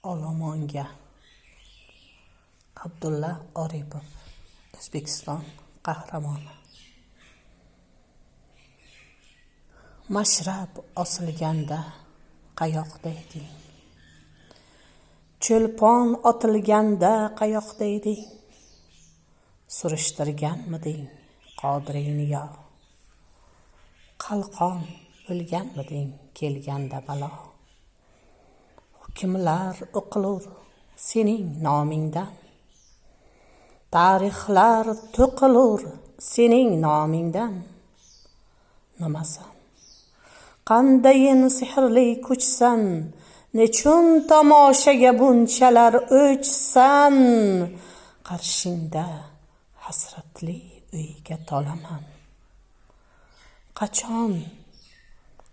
Olomonga. Abdulla Oripov, O'zbekiston qahramoni. Mashrab osilganda qayoqda eding? Cho'lpon otilganda qayoqda eding? Surishtirganmiding Qodiriyni yo? Qalqon bo'lganmiding kelganda balo? Hukmlar o'qilur sening nomingdan, tarixlar to'qilur sening nomingdan. Nimasan? Qandayin sehrli kuchsan? Nechun tomoshaga bunchalar o'chsan? Qarshingda hasratli o'yga tolaman. Qachon,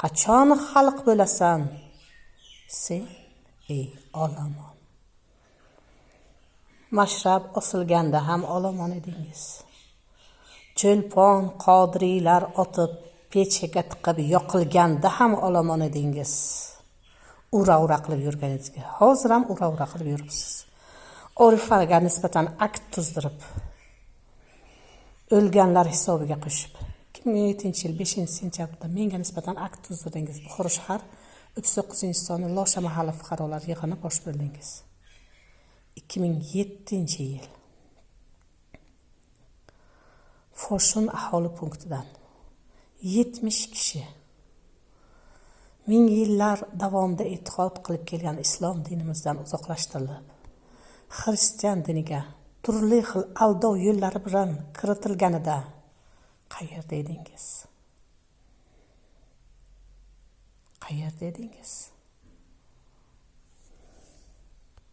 qachon xalq bo'lasan sen, ey olomon? Mashrab osilganda ham olomon edingiz. Cho'lpon qodiriylar otib, pechkaga tiqib yoqilganda ham olomon edingiz. Ura ura qilib yurganingizga hozir ham ura ura qilib yuribsiz. Orifaga nisbatan akt tuzdirib, o'lganlar hisobiga qo'shib, 2007-yil 5-sentyabrda menga nisbatan akt tuzdirdingiz. Buxoro shahar 39-sonli Losha mahalla fuqarolar yig'ini bosh bo'ldingiz. 2007-yil Foshun aholi punktidan 70 kishi ming yillar davomida e'tiqod qilib kelgan islom dinimizdan uzoqlashtirilib, xristian diniga turli xil aldov yo'llari bilan kiritilganida qayerda edingiz? Qayerda edingiz?